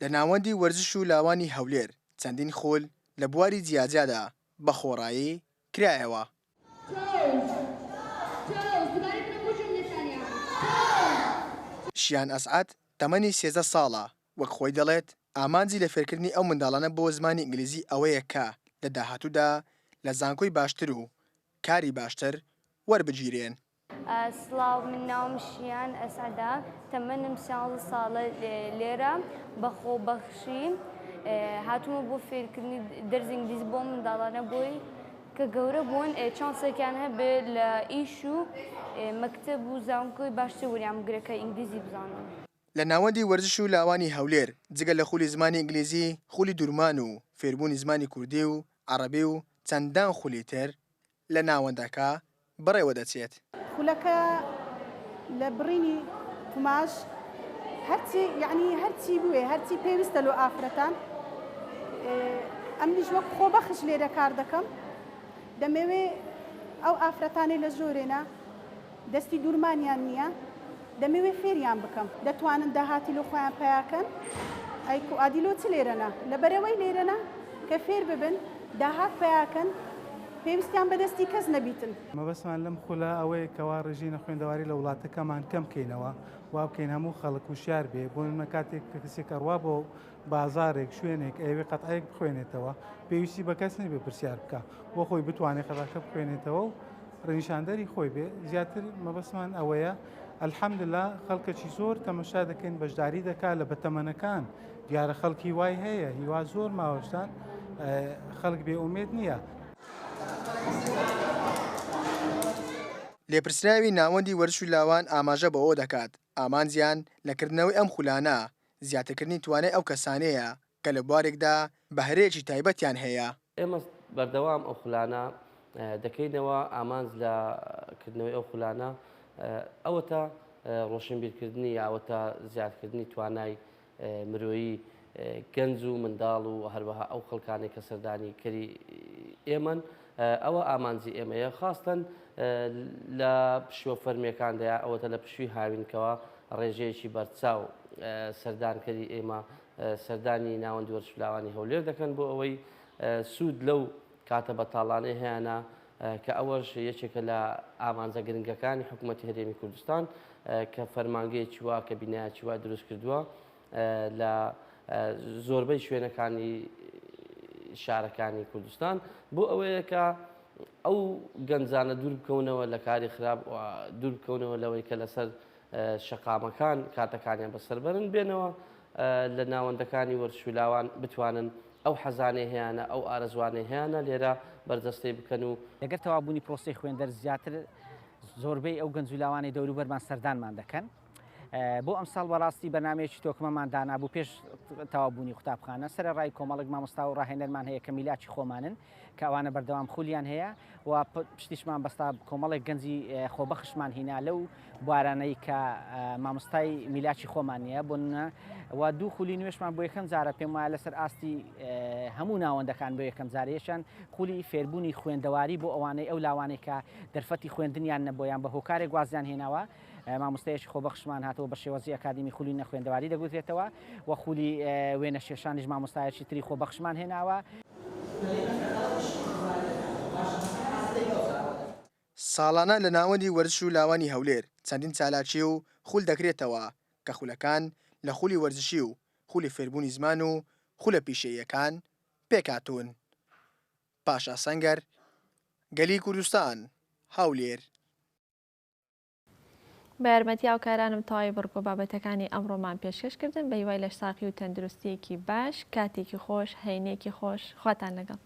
لە ناوەندی وەرزش و لاوانی هەولێر چەندین خول لە بواری جیاجیادا بە خۆڕایی کرایەوە. شیان ئەسعەد تەمەنی 13 ساڵە، وەک خۆی دەڵێت، ئامانجی لە فێرکردنی ئەو منداڵانە بۆ زمانی ئینگلیزی ئەوەیە کە لە داهاتوودا لە زانکۆی باشتر و کاری باشتر وەربگیرێن. سڵاو من ناوم شیان ئەسعەدە تەمەنم سیانزە ساڵە لێرە بە خۆبەخشی هاتوومە بۆ فێرکردنی دەرزی ئینگلیزی بۆ منداڵانە بۆی کە گەورە بوون چانسێکیان هەبێ لە ئیش و مەکتەب و زانکۆی باشتر وەریان بگرێ کە ئینگلیزی بزانن. لە ناوەندی وەرزش و لاوانی هەولێر جگە لە خولی زمانی ئینگلیزی، خولی دورمان و فێربوونی زمانی کوردی و عەڕەبی و چەندان خولی تر لە ناوەندەکە بەڕێوە دەچێت. خولەکە لە بڕینی قوماش هەرچی یەعنی هەرچی بوێ هەرچی پێویستە لۆ ئافرەتان ئەمنیش وەک خۆبەخش لێرە کار دەکەم دەمەوێ ئەو ئافرەتانەی لە ژۆرێنە دەستی دوورمانیان نییە دەمەوێ فێریان بکەم دەتوانن داهاتی لۆ خۆیان پەیاکەن ئەی کو ئادی لۆ چ لێرەنە لەبەرئەوەی لێرەنە کە فێر ببن داهات پەیاکەن پێویستیان بە دەستی کەس نەبیتن. مەبەستمان لەم خولە ئەوەیە کەوا ڕێژەی نەخوێندەواری لە وڵاتەکەمان کەم بکەینەوە، وا بکەین هەموو خەڵک وشیار بێ، بۆ نمونە کاتێک کە کەسێک ئەڕوا بۆ بازاڕێک، شوێنێک ئەیەوێ قەتعەیەک بخوێنێتەوە، پێویستی بە کەس نەبێ پرسیار بکا، بۆ خۆی بتوانێ قەتعەکە بخوێنێتەوە و ڕێنیشاندەری خۆی بێ، زیاتر مەبەستمان ئەوەیە الحمدللە خەڵکەکی زۆر تەمەشا دەکەین بەشداری دەکا لە بەتەمەنەکان، دیارە خەڵک هیوای هەیە، هیوا زۆر ماوەشتان، خەڵک بێ ئومێد نییە. لێپرسراوی ناوەندی وەرزش و لاوان ئاماژە بەوە دەکات، ئامانجیان لە کردنەوەی ئەم خولانە، زیاترکردنی توانای ئەو کەسانەیە کە لە بوارێکدا بەهرەیەکی تایبەتیان هەیە. ئێمە بەردەوام ئەو خولانە دەکەینەوە، ئامانج لە کردنەوەی ئەو خولانە ئەوەتە ڕۆشنبیرکردنی یاوەتە زیادکردنی توانای مرۆیی گەنج و منداڵ و هەروەها ئەو خەڵکانەی کە سەردانی کەری ئێمەن ئەوە ئامانجی ئێمەیە خاستەن لە پشوە فەرمیەکاندایە ئەوەتە لە پشوی هاوینکەوە ڕێژەیەکی بەرچاو سەردانکەری ئێمە سەردانی ناوەندی وەرزشلاوانی هەولێر دەکەن بۆ ئەوەی سوود لەو کاتە بەتاڵانەی هەیانە کە ئەوەش یەکێکە لە ئامانجە گرنگەکانی حکوومەتی هەرێمی کوردستان کە فەرمانگەیەکی وا کە بینایەکی وا دروست کردووە لە زۆربەی شوێنەکانی شارەکانی کوردستان بۆ ئەوەیە کە ئەو گەنجانە دوور بکەونەوە لە کاری خراپ دوور بکەونەوە لەوەی کە لەسەر شەقامەکان کاتەکانیان بەسەربەرن بێنەوە. لە ناوەندەکانی وەرزش و لاوان بتوانن ئەو حەزانەی هەیانە، ئەو ئارەزوانەی هەیانە لێرە بەرجەستەی بکەن و. لەگەر تەواوبوونی پرۆسەی خوێندەر زیاتر زۆربەی ئەو گەنج و لاوانەی دەوروبەرمان سەردانمان دەکەن. بۆ ئەمساڵ بەڕاستی بەرنامەیەکی تۆکمەمان دانابوو پێش تەواوبوونی قوتابخانە، سەرەڕای کۆمەڵێک مامۆستا و ڕاهێنەرمان هەیە کە میلاکی خۆمانن کە ئەوانە بەردەوام خولیان هەیە و پشتیشمان بەستا کۆمەڵێک گەنجی خۆبەخشمان هینا لەو بوارانەی کە مامۆستای میلاکی خۆمان نییە بۆ نمونە و دوو خولی نوێشمان بۆ یەکەم جارە پێم وایە لەسەر ئاستی هەموو ناوەندەکان بۆ یەکەم جارێشیان خولی فێربوونی خوێندەواری بۆ ئەوانەی ئەو لاوانەی کە دەرفەتی خوێندنیان نەبووە یان بە هۆکارێک وازیان هێناوە مامۆستایەکی خۆبەخشمان هاتەوە بە شێوازی ئەکادیمی خولی نەخوێندەواری دەگوترێتەوە و خولی وێنەکێشانیش مامۆستایەکی تری خۆبەخشمان هێناوە. ساڵانە لە ناوەندی وەرزش و لاوانی هەولێر چەندین چالاکی و خول دەکرێتەوە کە خولەکان لە خولی وەرزشی و خولی فێربوونی زمان و خولە پیشەییەکان پێکهاتوون. پاشا سەنگەر، گەلی کوردستان، هەولێر. بە یارمەتی هاوکارانم تەواوی بڕگە و بابەتەکانی ئەمڕۆمان پێشکەش کردن، بە هیوای لەشساغی و تەندروستییەکی باش، کاتێکی خۆش، هەینییەکی خۆش، خواتان لەگەڵ.